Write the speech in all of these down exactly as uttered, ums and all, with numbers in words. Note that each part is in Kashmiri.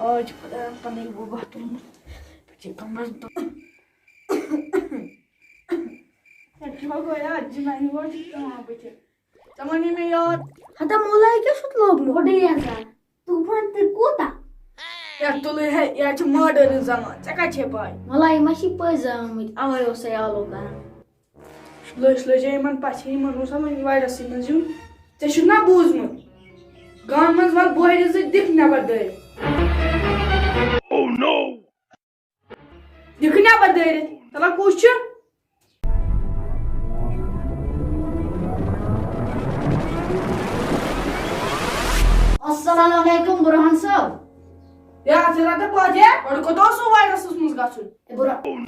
آز چھُ خۄدایَن پَنٕنۍ وۄباہ تُلمُت۔ پَتہٕ چھِ کَمرَس دۄ-، ہے، چھُ گوٚو یاد، جِنانی ووت یہِ کٲم بٕتھِ۔ ژےٚ وَنُے مےٚ یاد۔ ہتا مولایہِ کیٛاہ چھُتھ لوگمُت؟ بوٚڑٕے ہسا۔ طوٗفان تہِ کوٗتاہ؟ یا تُلٕے ہے، یا چھُ مٲڈٲرٕن زَمانہٕ، ژےٚ کَتہِ چھے پَے؟ مولایہِ ما چھِ پٔزۍ آمٕتۍ، اَوَے اوس سُہ یالو کران۔ لٔج لٔج یِمن پژھِ، یِمن اوس وۄنۍ وایرسٕے منٛز یُن۔ ژےٚ چھُکھ نا بوٗزمُت؟ گامہٕ منٛز وَل بۄہرِ زٕ دِکھ نٮ۪بر دٲرِتھ۔ Oh no! دِکھ نٮ۪بر دٲرِتھ۔ تَلہ کُس چھُ؟ السلام علیکم برہان صٲب۔ ہے، ژٕ رٹہٕ پتہٕ، ہے، گۄڈٕ کوٚت اوس سُہ وایرسس منٛز گژھُن؟ ہے، برہان۔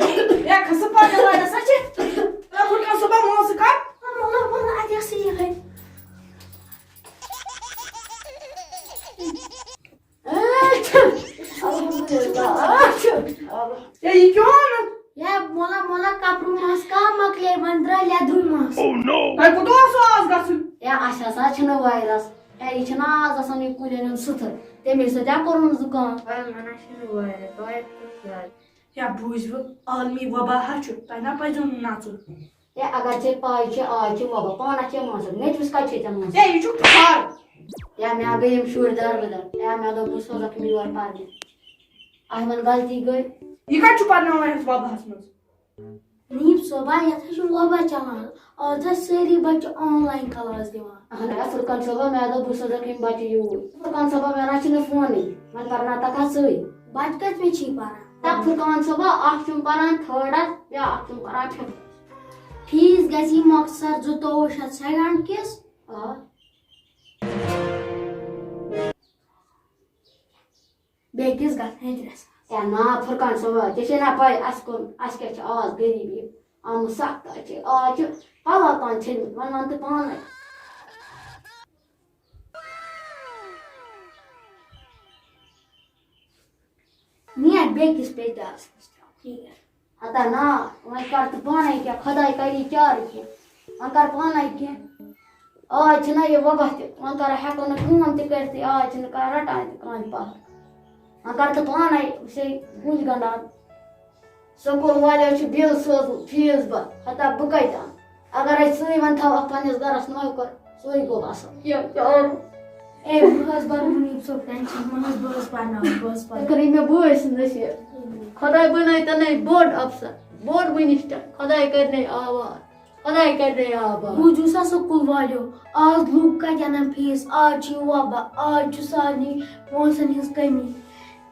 ہے، کھس ژٕ پتہٕ، ہے، وایرس ہا چھِ۔ ہے، بہٕ کَرٕ صُبحن مٲنٛزٕ کَتھ۔ وَلہٕ، وَلہٕ، اَتہِ ٲسٕے یِہوٚے۔ اچھا۔ الحمدللہ، اچھا۔ ہے، یہِ کیٛاہ ووٚنُتھ؟ ہے، مولا، مولا، کپرٕ ماس کا مۄکلے، وۄنۍ درٛاو لیٚدرُے ماس۔ Oh no! تۄہہِ کوٚت اوسوٕ آز گژھُن؟ ہے، اَسہِ ہسا چھُنہٕ وایرس۔ ہے، یہِ چھُنہٕ آز آسان یہِ کُلٮ۪ن ہُنٛد سُتھُر، تَمے سۭتۍ ہا کوٚرُن زُکام۔ ہے، مےٚ نہ چھُنہٕ وایرس، توے کوٚر یاد۔ ہے، بوٗزِو، عالمی وبا ہا چھُ، تۄہہِ نہ پزیو نہٕ نژُن۔ ہے، اگر ژےٚ پاے چھِ، آز چھِ وبا، پانس چھے ماسُک، مےٚ تہِ وٕچھ کتہِ چھے ژےٚ ماسُک۔ ہے، یہِ چھُ کھر۔ ہے، مےٚ گٔے یِم شُرۍ دربٕدر۔ ہے، مےٚ دوٚپ، بہٕ سوزکھ یِم یور پرنہِ۔ اَسہِ وۄنۍ غلطی گٔے۔ یہِ کتہِ چھُ پرناوان یتھ وباہس منٛز؟ نیٖم صٲبا، یتھ ہا چھُ وبا چلان۔ آز ٲسۍ سٲری بچہِ online class دِوان۔ اہن حظ، فرقان صٲبا، مےٚ دوٚپ، بہٕ سوزکھ یِم بچہِ یوٗرۍ۔ فرقان صٲبا، مےٚ نہ چھُنہٕ فونٕے، وۄنۍ پرناوتکھ حظ ژٕے۔ بچہِ کٔژمہِ چھی پران؟ تہ فرقان صٲبا، اکھ چھُم پران thirdس، بیٛاکھ چھُم پران fifthس۔ فیٖس گژھِ یہِ مۄخصر زٕتووُہ شیٚتھ second کِس۔ آ۔ بیٚیہِ کِس گژھِ ہے ترٛےٚ ساس۔ ہے نا، فرقان صٲبا، ژےٚ چھے نا پَے، اَسہِ کوٚر، اَسہِ کیٛاہ چھِ آز غریٖبی آمٕژ سخت، اَسہِ چھِ، آز چھِ پَلو تام ژھیٚنمٕتۍ، وۄنۍ وَن تہٕ پانَے۔ نیر بیٚکِس پیٚٹہِ دارَس منٛز ترٛاو، نیر۔ ہتا نا، وۄنۍ کر تہٕ پانے کینٛہہ، خۄداے کری چارٕ کینٛہہ۔ وۄنۍ کر پانے کینٛہہ۔ آز چھِنہ یہِ وبا تہِ، وۄنۍ کر ہٮ۪کو نہٕ کٲم تہِ کٔرِتھٕے، آز چھِنہٕ کانٛہہ رٹان تہِ کانٛہہ پہر۔ وۄنۍ کر تہٕ پانے، وٕچھے گُلۍ گنڈان۔ سکوٗل والیو چھُ بِل سوزمُت، فیٖس بَر، ہتا بہٕ کَتہِ اَنہٕ؟ اگر أسۍ سُے وۄنۍ تھاوہَکھ پنٛنِس گَرَس نوکر، سُے گوٚو اَصٕل۔ کیٛاہ کَرو؟ اے، بہٕ حظ بَرٕ مُنیٖب صٲب ٹٮ۪نشَن، مہٕ حظ، بہٕ حظ پَرناوٕ، بہٕ حظ ژےٚ پَرناوٕ۔ کٔرٕے مےٚ بٲے سٕنٛز نصیحت۔ خۄداے بَنٲے تَنَے بوٚڑ اَفسَر، بوٚڑ مِنِسٹَر، خۄداے کَرنَے آوار، خۄداے کَرنَے آباد۔ بوٗزِو سا سکوٗل والیو، آز لوٗکھ کَتہِ اَنَن فیٖس، آز چھِ یہِ وَبا، آز چھُ سارنٕے پونٛسَن ہِنٛز کٔمی۔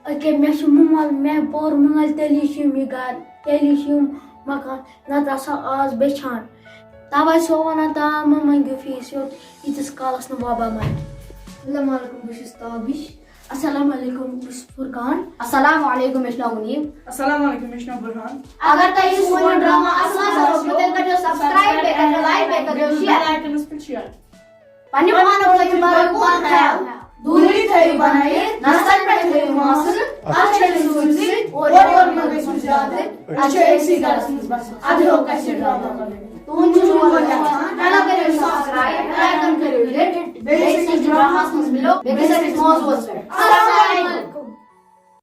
أکیٛاہ مےٚ چھُ مول، مےٚ پوٚر مٲلۍ، تیٚلی چھِ یِم یہِ گَرٕ، تیٚلی چھِ یِم مکان، نَتہٕ آسہٕ ہا آز بیٚچھان۔ تَوَے چھِسو وَنان، تام مہٕ مٔنٛگِو فیٖس یوت، ییٖتِس کالَس نہٕ وَبا مَرِ۔ السلام علیکم، بہٕ چھُس تابِش۔ السلام علیکم، بہٕ چھُس فرقان۔ السلام علیکم، مےٚ چھُ ناو مُنیٖب۔ السلام علیکم، مےٚ چھُ ناو بُرہان۔ اگر تۄہہِ یہِ سون ڈرامہ اَصٕل باسیو، تیٚلہِ کٔرۍزیو subscribe، بیٚیہِ کٔرۍزیو like، بیٚیہِ کٔرۍزیو share۔ Bell icon-َس پٮ۪ٹھ share۔ پننہِ پانُک تھٲیِو برٲے پانہٕ خیال۔ دوٗری تھٲیِو بنٲیِتھ، نسلن پٮ۪ٹھ تھٲیِو ماسہٕ۔ اَتھ چھِ أسۍ سۭتۍ سۭتۍ اورٕ یور مہ گٔژھِو زیادٕ۔ أسۍ چھِ أکسٕے گرس منٛز بسان۔ اَدٕ ہیوٚو کَتہِ چھِ ڈرامہ بنٲوِتھ؟ تُہُنٛد چھُ چون یژھان، مےٚ لَگٲیِو subscribe، icon کٔرِو hit، بیٚیہِ ٲسۍ أسۍ ڈرامہَس منٛز مِلو، بیٚیہِ گژھِ اَسہِ موضوعس پٮ۪ٹھ۔